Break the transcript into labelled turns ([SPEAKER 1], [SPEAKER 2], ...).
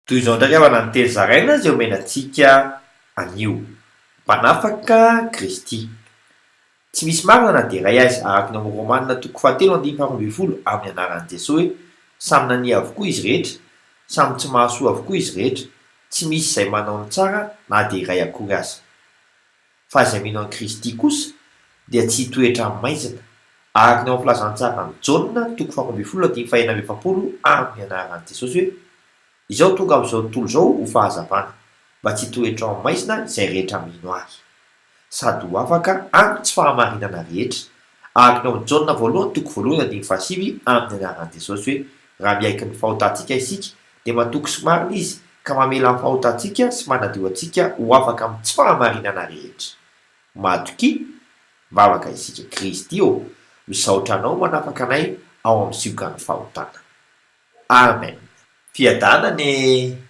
[SPEAKER 1] Toy izao indray havana ny teny zaraina izay omena antsika anio. Mpanafaka Kristy. Tsy misy marina na dia iray aza, araka ny ao amin'ny Romana toko fahatelo andininy faharoa ambin'ny folo amin'ny anaran'i Jesoa hoe, Samy nania avokoa izy rehetra, samy tsy mahasoa avokoa izy rehetra, tsy misy izay manao ny tsara na dia iray akory aza. Fa izay mino an'i Kristy kosa dia tsy hitoetra amin'ny maizina, araka ny ao amin'ny Filazantsaran'i Jaona toko faharoa ambin'ny folo andininy fahenina amby efapolo amin'ny anaran'i Jesosy hoe, Izaho tonga amin'izao tontolo izao ho fahazavana, mba tsy hitoetra ao amin'ny maizina izay rehetra mino Ahy, sady ho afaka amin'ny tsy fahamarinana rehetra, araka ny ao amin'ny Jaona voalohany toko voalohany andininy fahasivy amin'ny anaran'i Jesosy hoe, Raha miaiky ny fahotantsika isika, dia matoky sy marina Izy, ka mamela ny fahotantsika sy manadio antsika ho afaka amin'ny tsy fahamarinana rehetra. Matokia, vavaka isika. Kristy ô, misaotra Anao manafaka anay ao amin'ny siokan'ny fahotana. Amen. Fiadanana e!